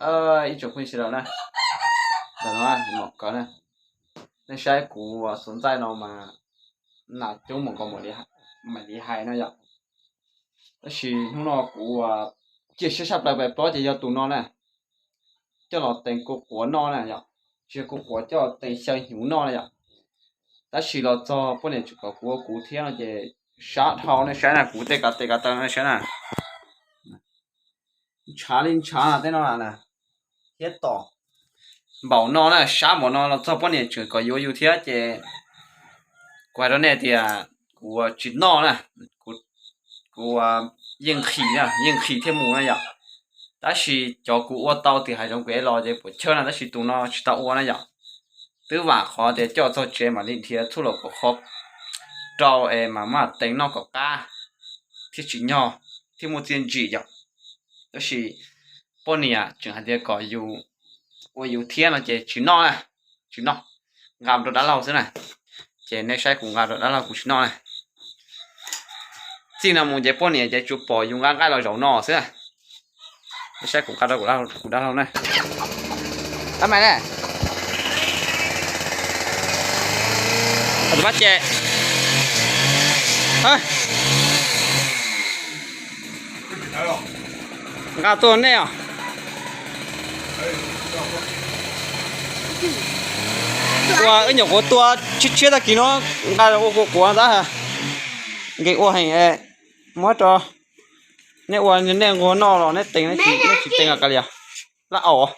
Ib tsoom phooj ywg sawv daws na, ntawm no mom kawg na, nej saib kuv xuv ntxaij no mas nas coob mus nkaus mam li hais no yom. Tab sis hnub no kuv cia siab tshaj plaws pais plob ces yog tus no na, coj los teev kua quav noj na yom, tsis yog kua quav, coj los teev xyaw hnyuv noj na yom. Tab sis los txog poj niam tseem kom kuv ua kuv thiab no ces sab dhau nej saib na, kuv tej kav tes kav taw nej saib na, ntshav li ntshav tej no na, thiab tom npaum no na, sab npaum no los txog poj niam tseem kom yuav yus thiab ces kuv hais rau nej tias kuv tsis noj na, kuv yeej nqhis na, yeej nqhis thiaj mus na yom. Tab sis cov kuv ua tau tim hav zoov kev los ces puas chawj na, tab sis tus no tsis tau ua na yom. Twb vam qhov tias coj txog tsev mam li nrhiav txhuj lom kom qhov rau es mam maj teev noj kom qab thiaj tsim nyog thiaj muaj txiaj ntsig yom. Tab sis poj niam tseem hais tias kom yus ua yus thiab no ces tsis noj na, tsis noj, nqa rau dab laug xwb na. Ces nej saib kuv nqa rau dab laug, kuv tsis noj na. Txij no mus ces poj niam ces tsuas pom yus nqa nqaij los zaum no xwb. Nej saib kuv nqa rau kuv dab laug na. Tab mas na, tus pab ces nqa tuaj nej os. Ua ib nyuam quav tua tshiab tshiab tag kis no, nqa ua kua quav tab, nkees ua heev. Muab rau nej ua, nej nquag noj los nej teev, nej tsis teev los kav liam. Laj au,